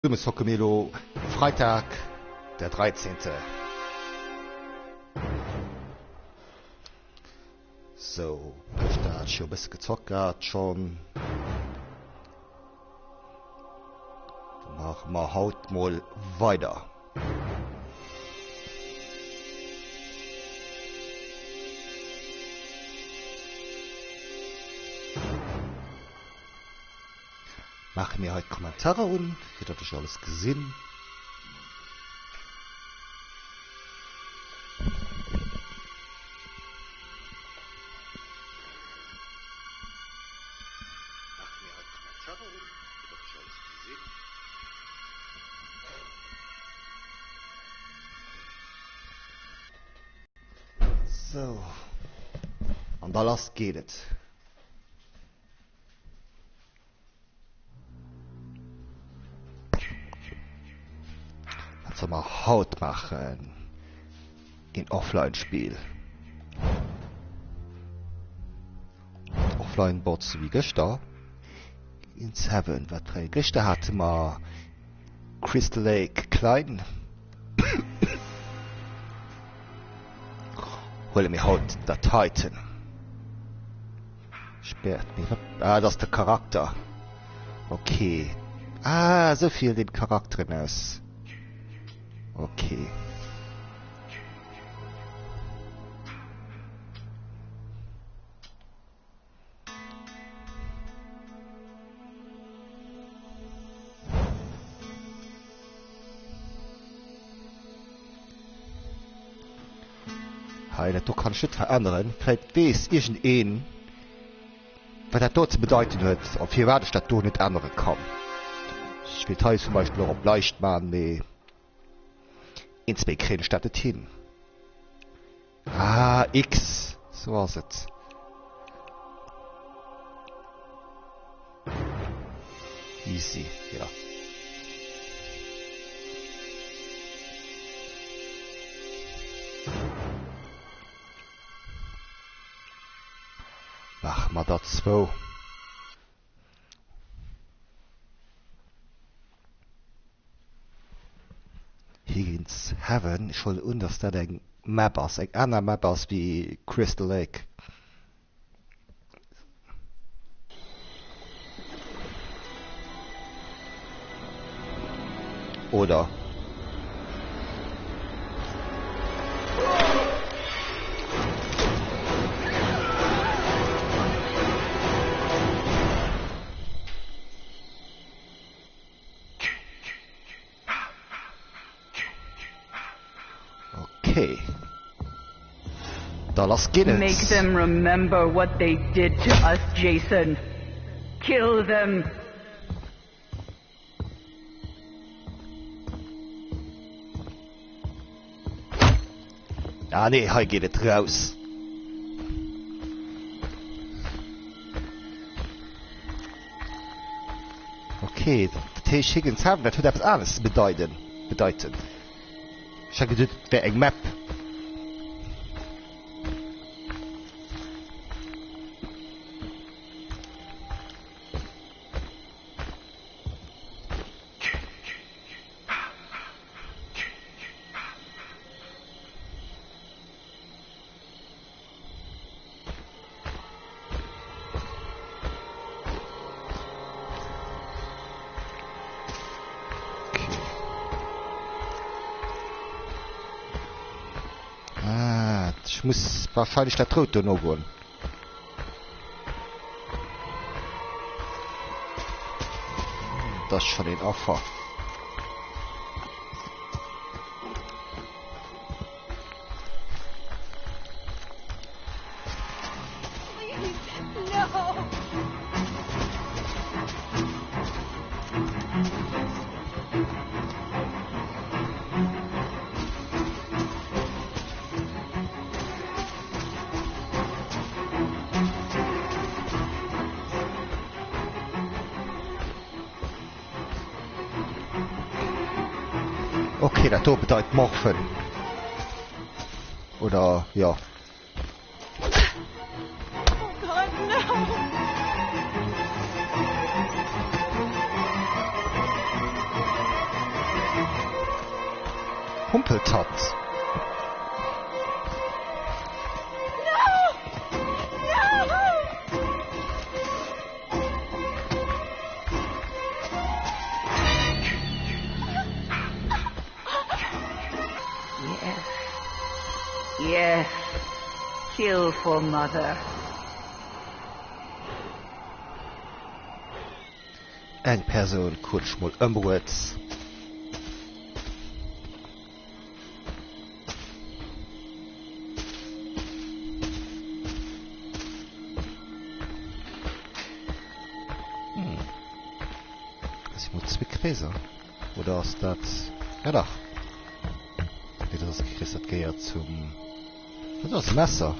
Zesumme zocke mir elo Freitag der 13. Sou, Pëschter hat ech jo e bësse gezockt gehat schonn. Da maache mer haut mol weider. Maache mir hei d'Kommentarer un, fir datt ech alles gesinn. Sou, an da lass geet et. Wat soll mer haut maachen? Een Offline-Spiel. Offline-Bots wéi gëschter. In Seven, wat fir eng? Gëschter hate mer Crystal Lake Klein. Huele mir haut dat heiten. Späert mir wat? Ah, dat ass de Charakter. Okay. Ah, esou fielen déi Charakteren aus. Okay. Hei, dat do kann ech net veränneren. Vläit weess iergendeen, wat dat do ze bedeiten huet a firwat ech dat do net ännere kann. Ech wéilt hei zum Beispill och op leicht man, mee eentzwéi kréien ech dat net hin. Ah, X, sou ass et. Easy, ja. Maache mer der zwou. Higgins Haven, ech huelen un dass dat eng Map ass, eng aner Map ass wéi Crystal Lake. Oder? Okay. Da lass geet et. Make them remember what they did to us, Jason. Kill them. Ah nee, hei geet et raus. Okay, dat heescht Higgins Haven, dat huet eppes anescht ze bedeiden, bedeiten. Ech hat geduet, et wär eng Map. Ah, ich muss wahrscheinlich dat Rout do nogoen. Dat ass schon een Affer. Okay, dat do bedeit morphen. Oder, jo. Oh God, no! Humpelt hatt? Yes. Yes. Kill for mother. Eng Persoun krut ech mol ëmbruet. Hm. Dat si mol zwee Kreeser. Oder ass dat... Ja dach. Nee, dat ass e Krees, dat gehéiert zum... Dat ass e Messer.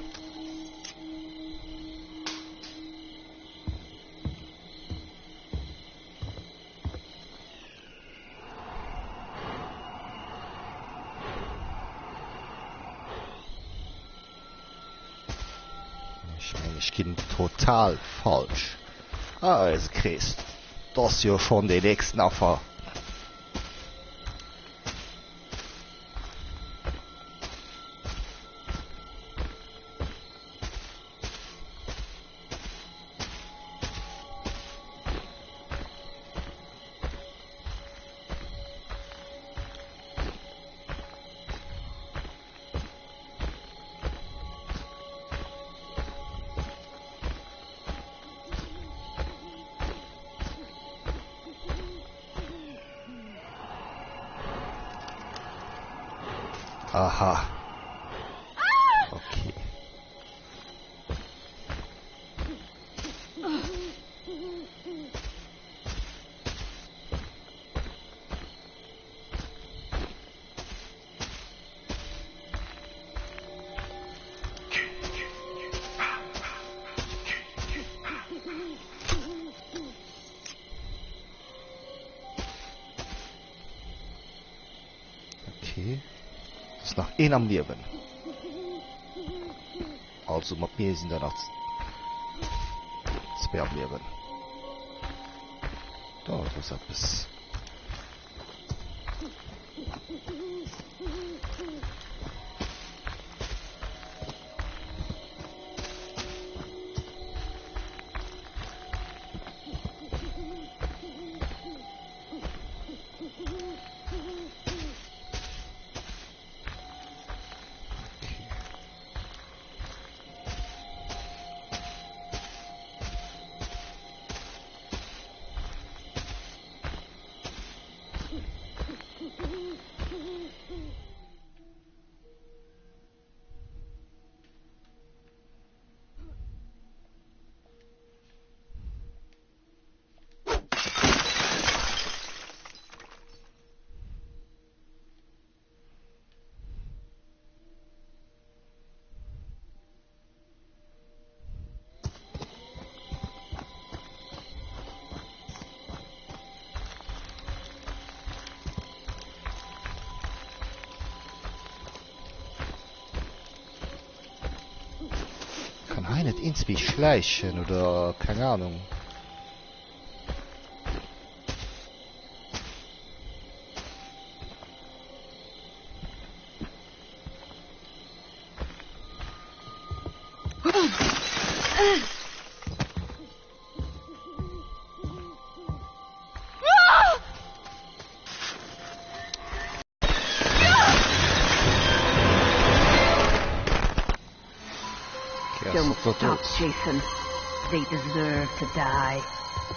Ech mengen, ech ginn total falsch. Ah, eise Krees. Dat ass jo schonn deen nächsten Affer. Aha. Okay. Okay. Ass nach een am Liewen. Also mat mir sinn der nach zwee am Liewen. Da, do ass eppes. Kann hei net iergendwéi schläichen oder keng Ahnung. Don't stop, Jason. They deserve to die.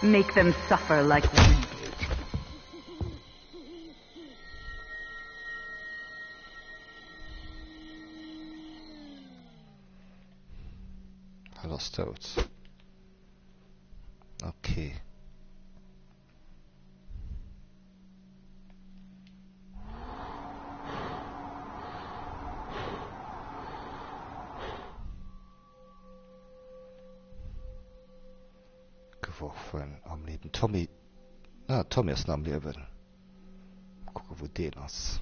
Make them suffer like we did. Hat ass dout. Okay. Geworfen am Leben. Tommy. Ah, Tommy ass nach am Liewen. Kucke wou deen ass.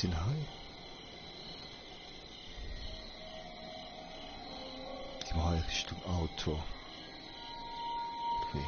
sinn hei. Gi mer hei Richtung Auto. Okay.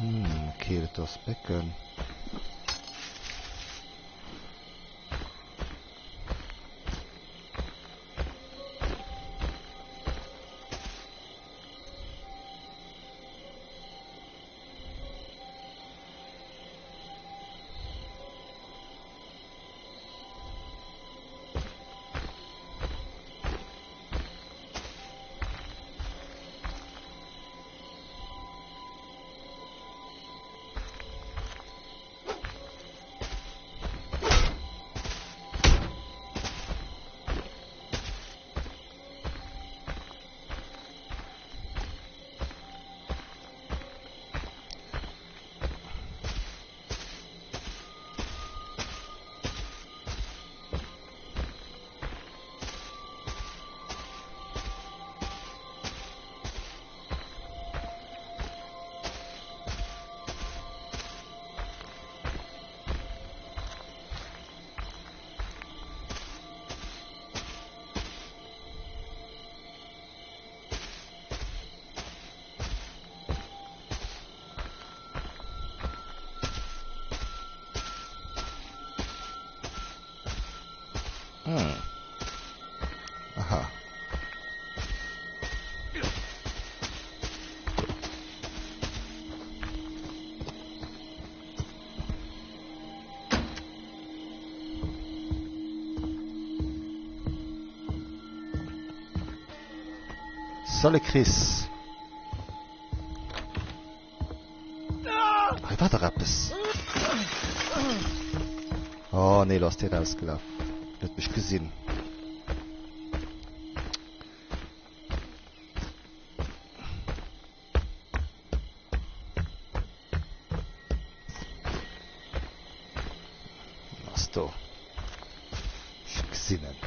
Hm, okay, dat ass Becken. Hm. Aha. Salut Chris. Hei war dach eppes. Oh nee, lo ass dee rausgelaf. En huet mech gesinn. Ass do. Ech gesinn en.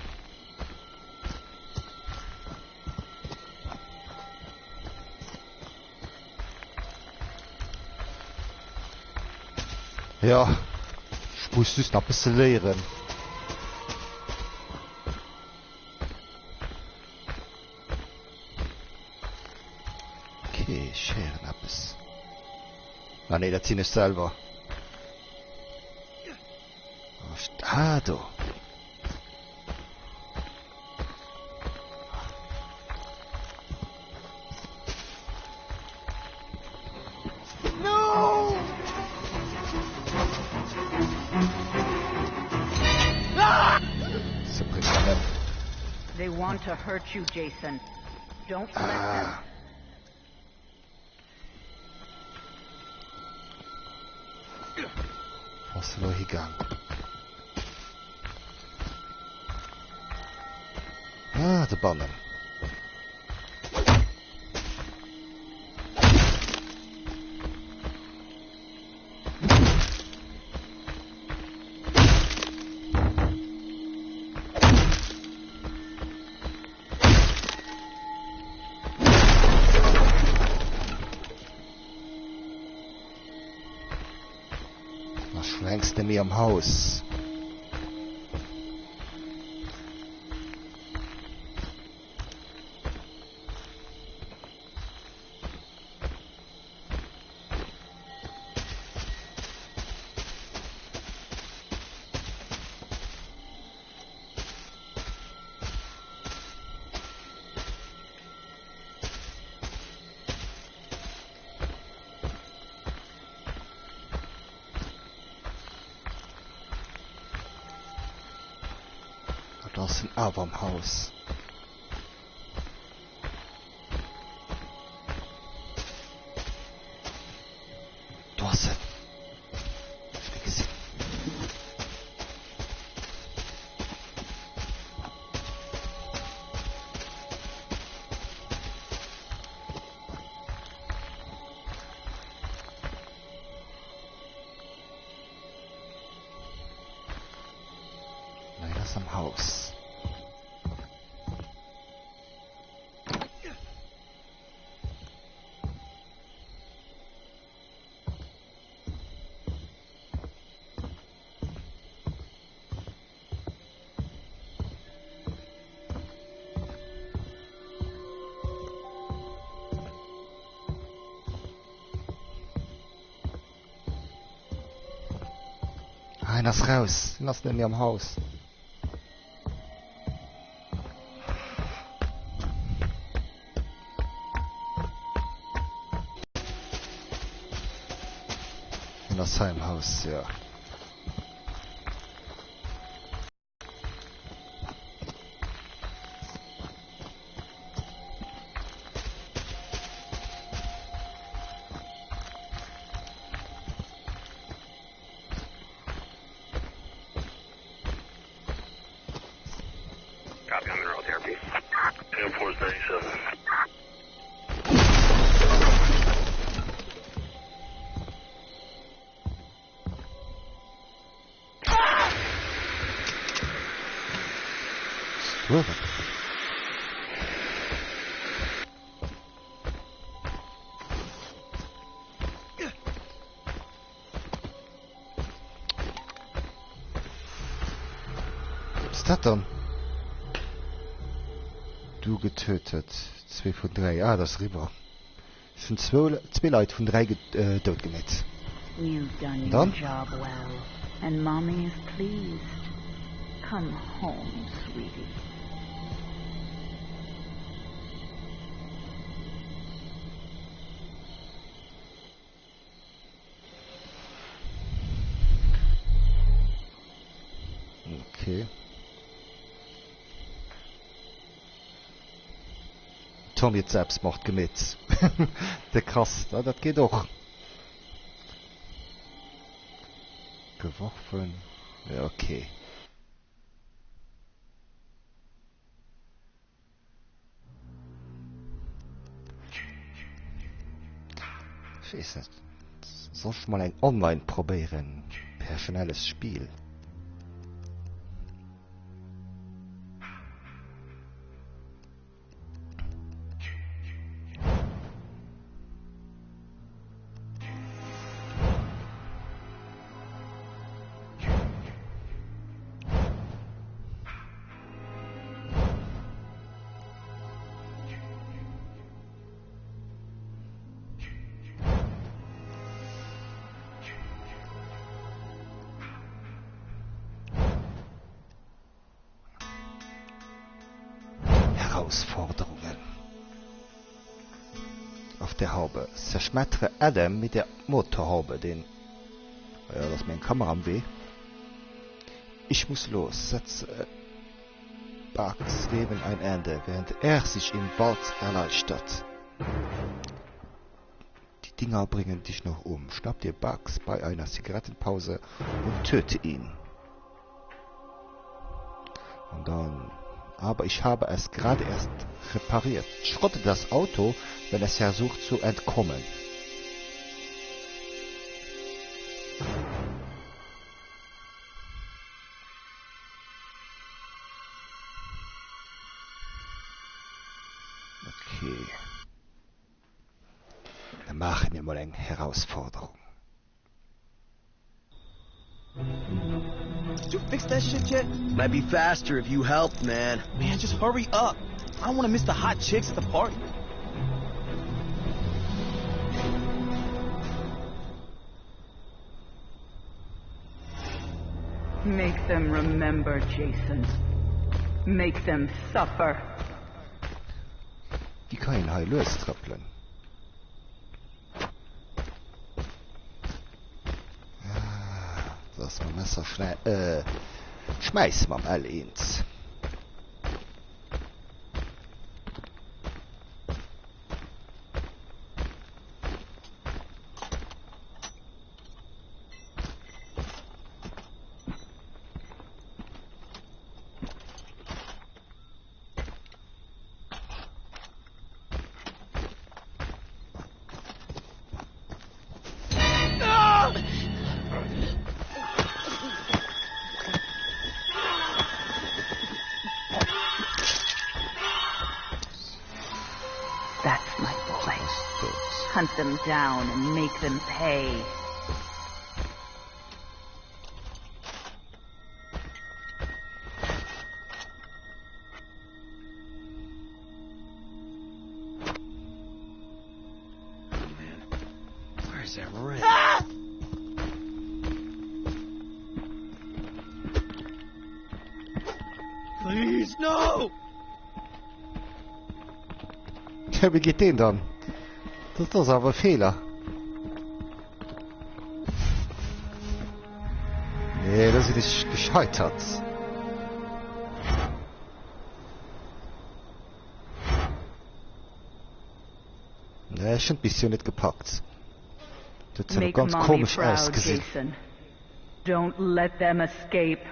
Ja, ech muss just nach bësse léieren. Okay, ech héieren eppes. Ah nee, dat sinn ech selwer. Ah, do. No! Se bréngt en ëm. They want to hurt you, Jason. Don't let them. Ah. Wou ass se elo higaang? Ah, dobannen. Ass schon längst net méi am Haus. Da ass en awer am Haus. Do ass en. Ech hu gesinn. ass am Haus. Ah, en ass raus. En ass net méi am Haus. En ass hei am Haus, ja. Stueren. Was ist dat dann? Du getötet. Zwee vun dräi. Ah, dat ass eriwwer. Es hunn zwee Leit vun 3 dout gemeet. You've done An your dann? job well, and Mommy is pleased. Come home, sweetie. Okay. Tom huet Selbstmord gemeet. De krass, dat geet och. Geworfen, jo ok. Ech weess net, soll ech mol eng online probéieren per schnelles Spiel? Herausforderungen auf der Haube. Zerschmettere Adam mit der Motorhaube. Den. Oh ja, da ass meng Kamera am Wee. Ich muss los. Setze Bugs Leben ein Ende, während er sich im Wald erleichtert. Die Dinger bringen dich noch um. Schnapp dir Bugs bei einer Zigarettenpause und töte ihn. Und dann... Aber ich habe es gerade erst repariert. Schrotte das Auto, wenn es versucht zu entkommen. Okay. Dann maache mir mol eng Herausforderung. Did you fix that shit yet? Might be faster if you helped, man. Man, just hurry up. I don't want to miss the hot chicks at the party. Make them remember, Jason. Make them suffer. Wéi kann een hei lues trëppelen? Ah, dat ass mam Messer schnell. Äh, schmäiss mam L1. Hunt them down and make them pay. Oh, man. Where's that ring? Please, no! Tja, wéi geet deen dann? Dat ass awer e Feeler. Nee, da sinn ech gescheitert. Nee, ech hunn d'Missioun net gepackt. Dat huet Make ganz mommy komesch proud, ausgesinn. Jason. Don't let them escape.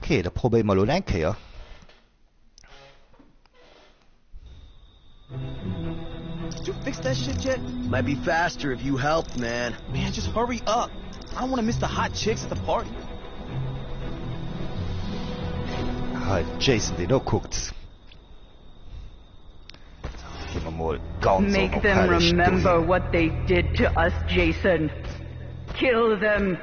Okay, da probéiere mer elo eng Kéier. Did you fix that shit yet? Might be faster if you helped, man. Man, just hurry up. I don't want to miss the hot chicks at the party. Ah, Jason, deen och kuckt. So, gi mer mol ganz Make them onopfälleg remember dohin. what they did to us, Jason. Kill them.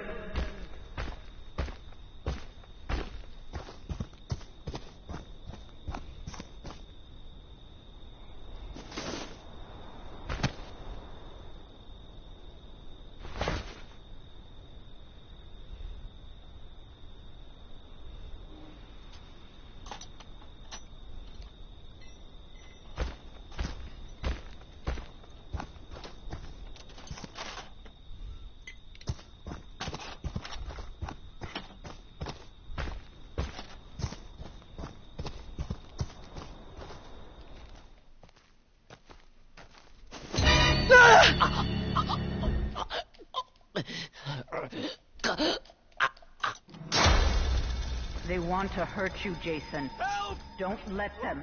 They want to hurt you, Jason. Help! Don't let them.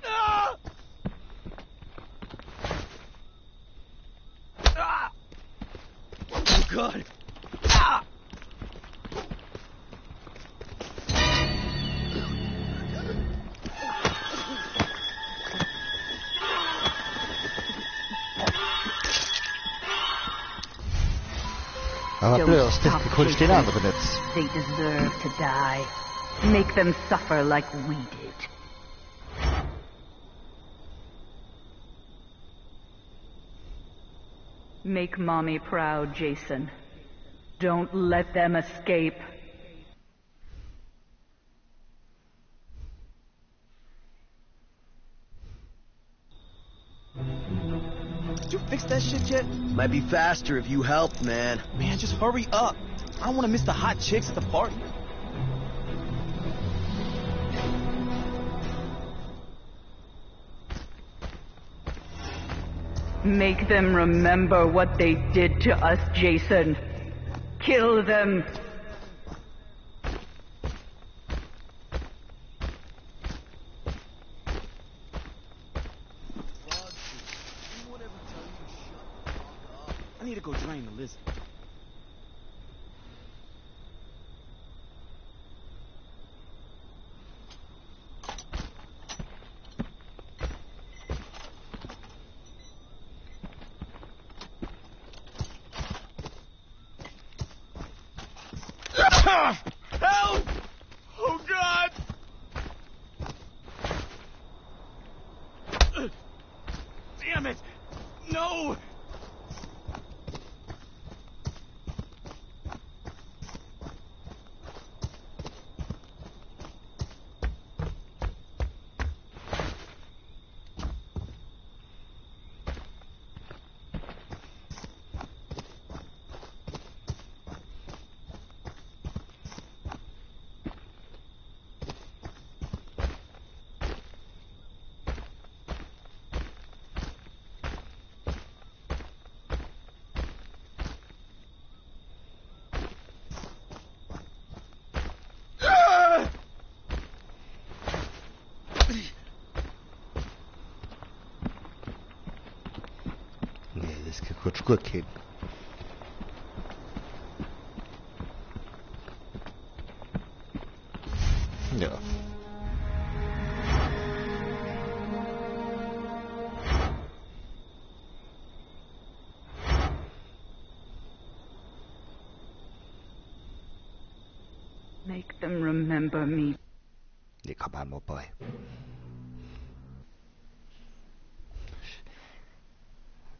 God! Ah! Ah! Oh God! Ah! Awer Don't blöd ass, stop, dee krut ech deen Jason. aneren net. They deserve to die. Make them suffer like we did. Make mommy proud, Jason. Don't let them escape. Did you fix that shit yet? Might be faster if you helped, man. Man, just hurry up. I don't want to miss the hot chicks at the party. Make them remember what they did to us, Jason. Kill them. I need to go drain the lizard. Help! Oh God! Damn it! No! Nee, dës Kéier krut ech guer keen. Ja. Make them remember me. Nee, komm, hal mol bei.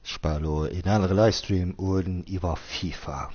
Ech maache lo een anere Livestream un iwwer FIFA.